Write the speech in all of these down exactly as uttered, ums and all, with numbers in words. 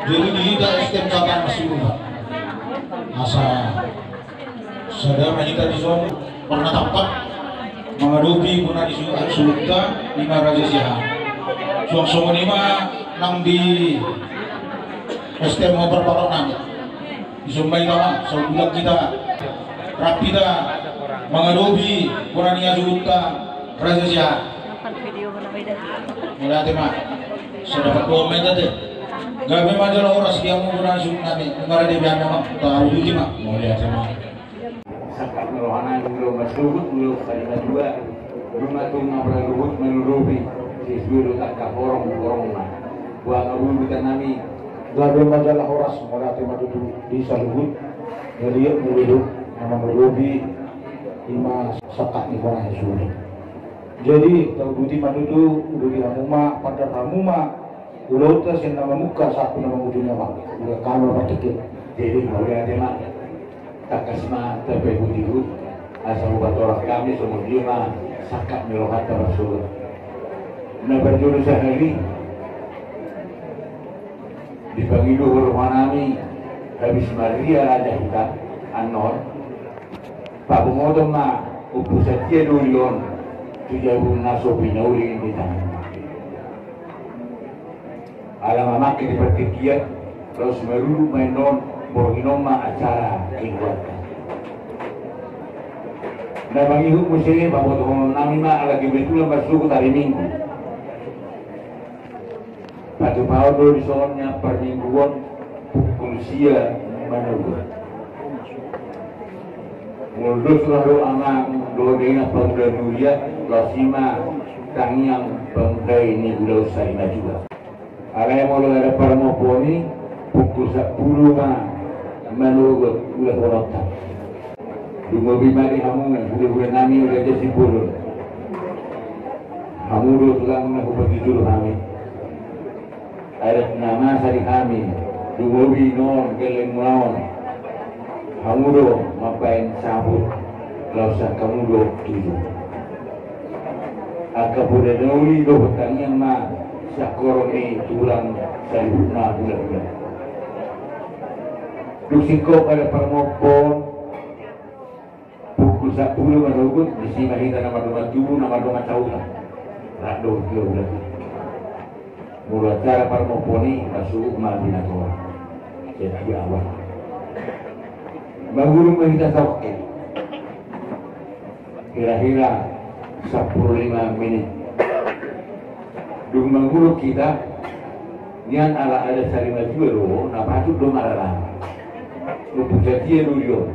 Jadi di hita S T M Satahi Masibuka. Asa sada ma hita dison marnatampak mangadopi bona ni su-, suhutta, ima Raja Siahaan. Suang songon i ma nang di S T M Parpakok nami. Dison ma hita ma, saumbulan hita, rap hita mangadopi bona ni suhutta Raja Siahaan. Mauliate ma. Sada padohan ma hita te. Gabe ma jala horas di hamu bona ni suhut nami. Nunga rade be hami ma, tauduti ma. Mauliate ma. Sangkap ni roha nami, ulaon marsogot, ulaon sari matua. Nunga tung na marluhut manurupi. Sesuai do tangka horong, horong ma. Buang abu hutan nami. Gabe ma jala horas, mauliate ma tutu di saluhut. Jadi ya, mauliate na manurupi. Ima sangkap ni bona ni suhut. Jadi tauduti ma tutu, uduti hamu ma, pandar hamu ma ulaonta sian na mamungka sahat tu na mangujungi, ma ulaon hami ma partingkian. Jadi mauliate ma. Tangkas ma tarpehutihut asa hupatorang hami songon dia ma sangkap ni rohanta marsogot. Na parjolo sahali, dipangido roha nami habis marria raja hita annon, pabongoton ma Ompu Satia Doli on tu jabu na so pinauli ni tangan. Ala mamangke di partingkian, laos marudut ma annon, borngin on ma acara keluarga. Na mangihut muse, pabotohonon nami ma ala kebetulan marsogot ari Minggu. Patupaon do dison nian parmingguon pukul sia manogot. Molo dos roha do amang dohot inang pangula ni huria, laos ima tangiang pangula ni ulaon sari matua. Alai molo adat parmompoon i pukul sampulu ma manogot ulahononta. Dumobi ma di hamu hulahula nami Raja Simbolon. Hamu do tulang na hupatuju hami. Adat na masa di hami, dumobi non gelleng muna on. Hamu do mambaen saput, laos angka hamu do tuju. Angka poda na uli dohot tangiang ma sangkorong ni tulang saluhutna hulahula. Dung singkop adat parmompoon, pukul sampulu manogot, disi ma hita na mardongan tubu, na mardongan sahuta. Rap dohot hulahula. Molo acara parmompoon i, masuk ma binator. Jadi awal. Mangurung ma hita saotik. Kira-kira sampulu lima menit. Dung mangurung hita, nian ala adat sari matua do, na patut do maralama. Ompu Satia Doli on.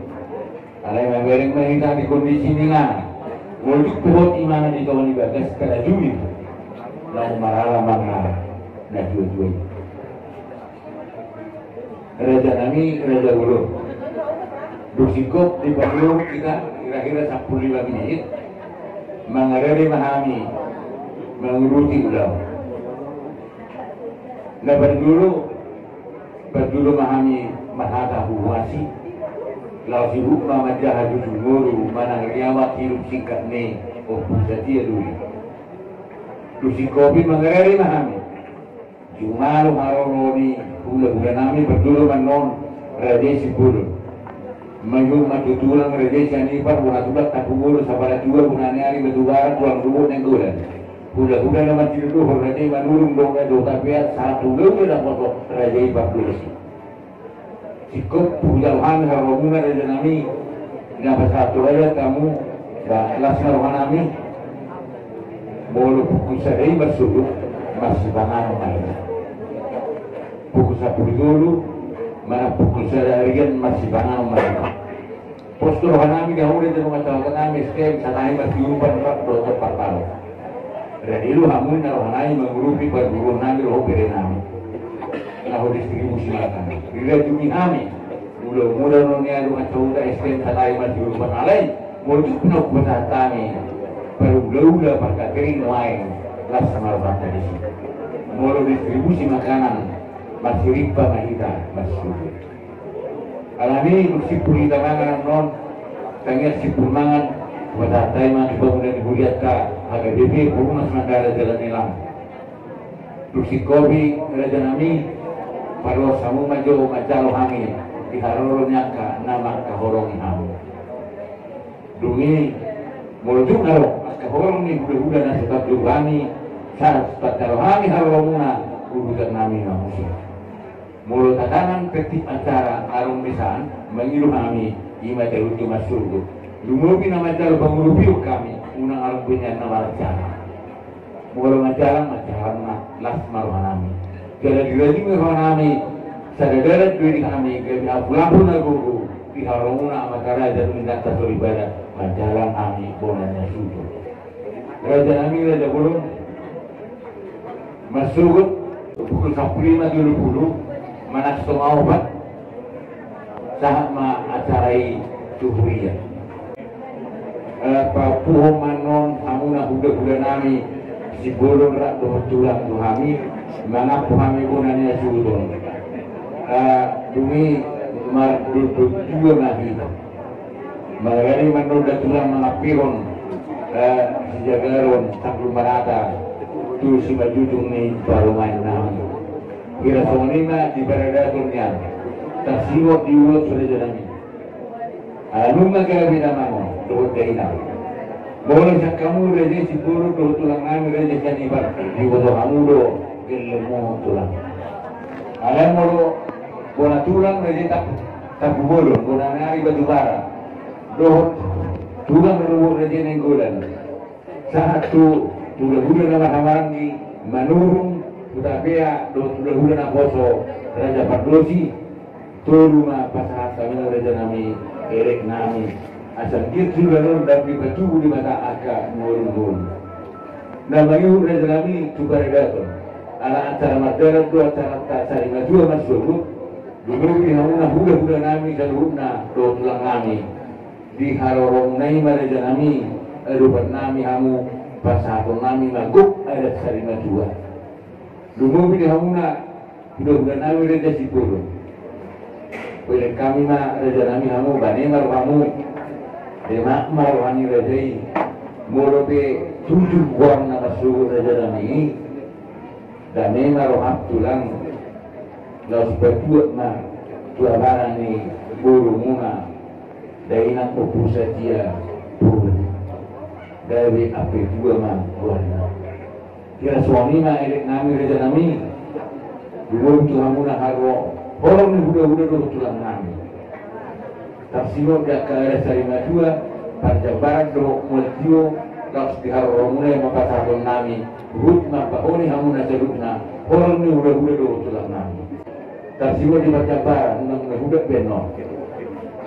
Alai mamereng ma hita di kondisi ni na. Molo tung tu hot imana di tonga ni bagas, kada jumit. Laho maralama na tua-tua i. Raja nami, raja bolon. Dung singkop dipangido hita kira-kira sampulu lima menit. Mangarade ma hami manguruti ulaon. Na parjolo, parjolo ma hami marhata huhuasi. Laos ihut ma manjaha jujur ngolu manang riawak hidup singkat ni Ompu Satia Doli. Dung singkop i mangarade ma hami. Jumalo haroro ni hulahula nami parjolo ma annon Raja i Simbolon. Mangihut ma tu tulang Raja i Sianipar, bona tulang Tampubolon, Sampala Tua, bona ni ari Batu Bara, tulang Rubot Nainggolan. Hulahula na manjalo dohot Raja i Manurung, dohot Raja Hutabean, sahat hulahula na poso Raja i Pardosi. Singkop hujalo hami haroromuna raja nami, na pasahat tu raja hamu, ba las ma roha nami. Molo pukul sada i marsogot, marsipanganon ma hita. Pukul sampulu tolu manang pukul sada arian marsipanganon ma hita. Pos do roha nami di hamu di tengah tengah nami, S T M Satahi Masibuka, rap dohot Parpakok. Rade do hamu na roha nami mangurupi parguruon nami dohot bere nami. Laho distribusi makanan. Dirajumi hami. Ulaon muna on nian dongan sahuta S T M Satahi Masibuka, alai molo tung pinungka hami. Parulaula, parkatering, nuaeng. Las ma rohanta disi. Molo distribusi makanan. Marsirimpa ma hita, marsirimpa. Alani i, dung simpul hita mangan annon, tangiang simpul mangan, hupasahat hami ma tu pangula ni hurianta, H K B P, Perumnas Mandala Jalan Elang. Dung singkop i, raja nami, Paloas hamu ma jo manjalo hami di haroro ni angka na mangkaholongi hamu. Dung i, molo tung adong angka holong ni hulahula na so tanggung hami, sa so tanggung hami haroromuna, urutan nami ma muse. Molo tatanan tertib acara adong besan, mangido hami, i ma tarutu masuk. Lumobi na manjalo pangurupion hami, unang adong pe nian na marcara. Molo manjalang, manjalang ma, las ma roha nami. Jala dirajumi roha nami, sada dalan do di hami, gabe apulapul na gogo, di haroromuna amanta raja, tu inanta soripada, manjalang hami bona ni hasuhuton. Raja nami, raja bolon, marsogot, pukul sampulu lima tolu pulu, manang songon opat, sahat ma acara i tu huria. Eh, papuho ma annon hamu na hulahula nami, sibolon rap dohot tulang tu hami, mangampu hami bona ni hasuhuton. Eh, dung i mardondon dua ma hita. Mangarade ma annon da tulang mangampehon, eh, sijagaron Sangkul Marata tu simanjujung ni parumaen nami. Hira songon i ma di paradaton nian. Tarsingot di ulos raja nami. Ala nunga gabe damang on dohot dainang. Molo sian hamu raja i sibolon dohot tulang nami raja i Sianipar, diboto hamu do gellengmu tulang. Alai molo bona tulang raja i Tampubolon, bona ni ari Batubara, dohot tulang rorobot raja i Nainggolan, sahat tu hulahula na marhahamaranggi Manurung, Hutapea, dohot hulahula naposo Raja Pardosi, tolu ma pasahat hami raja nami, elek nami. Asa anggiat suda on dang dipatubu Debata angka ngolu-ngolu. Na mangihut raja nami tu paradaton. Ala acara mardalan do acaranta sari matua marsogot. Lumobi hamu na hulahula nami saluhutna dohot tulang nami. Di haroromuna i ma raja nami, adopan nami hamu, pasahaton nami ma gok adat sari matua. Lumobi di hamu na hulahula nami raja sibolon. Huelek hami ma raja nami hamu, bane ma rohamu. Demak ma roha ni raja i. Molo pe tutu goarna marsogot raja nami i, dame ma roham tulang. Laos pabuat ma tu abana ni borumuna, dainang Ompu Satia Purba. Gabe ampe dua ma goarna. Hira songon i ma elek nami raja nami. Lumobi tu hamu na haroro, holong ni hulahula dohot tulang nami. Tarsingot di angka adat sari matua, parjambaran dohot mual tio, laos di haroromuna i ma pasahaton nami, huhut ma paholi hamu na saluhutna, holong ni hulahula dohot tulang nami. Tarsingot di parjambaran, unang na huda benno.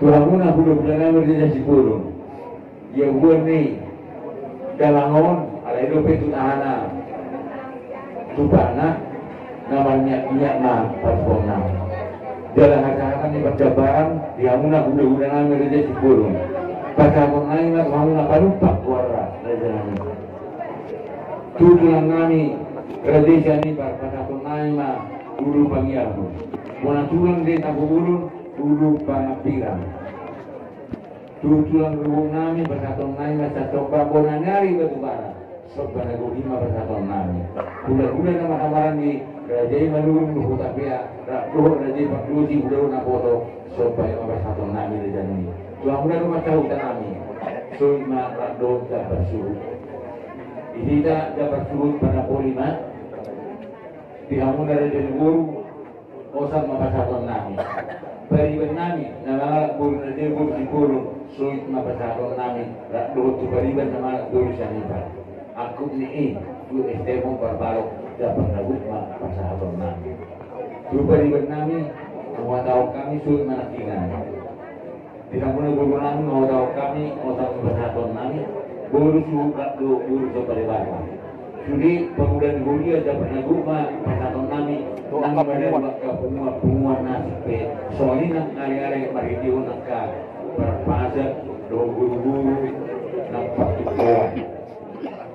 Tu hamu na hulahula nami raja sibolon. Ia buan ni damang on, alai dope tu aha na tupakna, na marniak-niak ma pasahaton nami. Jala hata-hata ni parjambaran, di hamu na hulahula nami raja sibolon. Pasahaton nami ma tu hamu na panumpak goarna raja nami. Tu tulang nami raja i Sianipar, pasahaton nami ma ulu pangiarhon. Bona tulang di Tampubolon, ulu pangampiran. Tu tulang rorobot nami, pasahaton nami ma sian somba bona ni ari Batubara. Somba na gok i ma pasahaton nami. Hulahula na marhahamaranggi, raja i Manurung dohot Hutapea, rap dohot raja i Pardosi, hulahula naposo, somba i ma pasahaton nami raja nami. Tu hamu na dohot sahuta nami. Songon i ma rap dohot jambar suhut. Di hita jambar suhut panapoli ma. Di hamu na raja ni boru, osan ma pasahaton nami. Pariban nami, na mangalap boru na dia boru sibolon, songon i ma pasahaton nami, rap dohot tu pariban na mangalap boru Sianipar. Angkup ni i, tu es teh ma parbalok, jambar na gok ma pasahaton nami. Tu pariban nami, na huhatahon hami songon i ma nangkiningan. Di hamu na boru nami, na huhatahon hami, osan ma pasahaton nami, boru suhut rap dohot boru somba Debata. Sude pangula ni huria jambar na gok ma pasahaton nami, nang mada angka punguan-punguan na asing pe, songon i nang ale-ale marhitehon angka parpasa dohot guru-guru nang partuturan.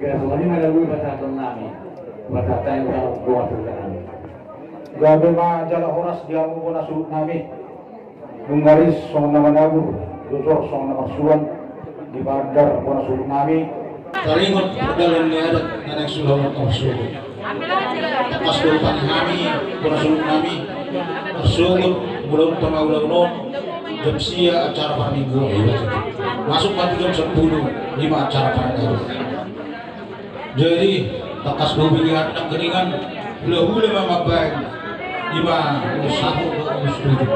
Hira songon i ma na boi pasahaton nami, pasahaton nami. Gabe ma jala horas di hamu bona suhut nami. Nunga ris songon na manabur, jojor songon na marsuan, di parandar bona suhut nami. Taringot pardalan ni adat na naeng suda marsogot. Tangkas do hami bona suhut nami. Songon mulaanta ma ulaon on, jam sia acara parmingguon. Masuk ma tu jam sampulu, i ma acara parmingguon. Jadi, tangkas do pilihan nangkiningan, hulahula ma mambaen, i ma ulos sahat dohot ulos tujuh.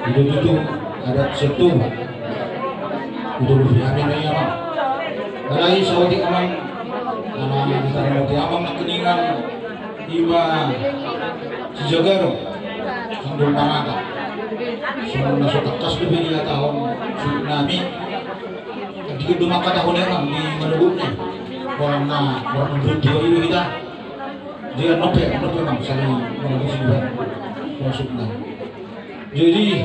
I do tutu adat Sitoba. I do lupi hami na i, amang. Alai saotik, amang, ala ditarimo di amang nangkiningan, i ma sijagaron, sandol marata. Songon na so tangkas dope dihatahon suhut nami. Dikit do mangkatahon i, amang, di manogotna. Pola na marmundut dua i do hita. Jadi annon pe, annon pe, amang, saling mengurusi di bawah suhut nami. Jadi,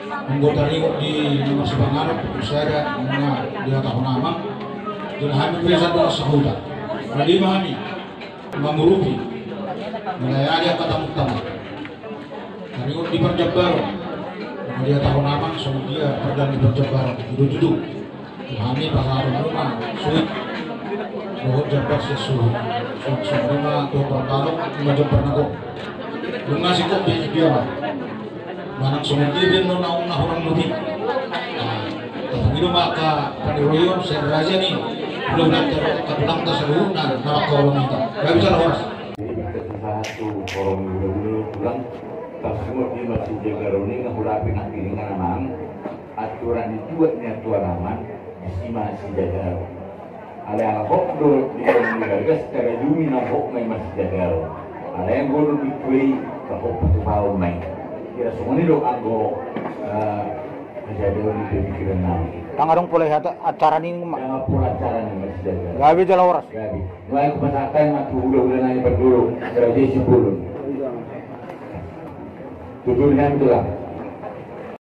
anggo taringot di na marsipanganon, sada, na dihatahon amang, dan hami pe sandok sahuta. Jadi ma hami mangurupi, melayani angka tamu-tamu. Taringot di parjambaron, na dihatahon amang, songon dia pardalan di parjambaron. I do tutu. Hami pasahaton ma suhut dohot jambar sian suhut. Songon i ma tu parbalok, i ma jambar na gok. Nunga singkop be dia ma. Manang songon dia be annon naung na hurang lobi. Nah, tapi do maka paniroion sian raja ni. Hulahulanta, angka tulangta saluhutna na mangkaholongi hita. Gabe jala horas. Jadi, kita sahat tu horong hulahula, tulang. Taringot di ma sijagaron i, na hurang pe nangkiningan, amang. Aturan ni tuak ni atua na amang, disi ma sijagaron. Alai ala hot do di dalam ni ragas, tarajumi na hot ma i ma sijagaron. Alai anggo do di tuei, na hot patupaon ma i. Kira songon i do anggo, eh, kejadian di pikiran nami. Ndang adong pola hata acara ni ma. Ndang pola acara ni ma sijagaron. Gabe jala horas. Gabe. Nuaeng hupasahat ma tu hulahula nami parjolo, Raja Simbolon. Tutur nami, tulang.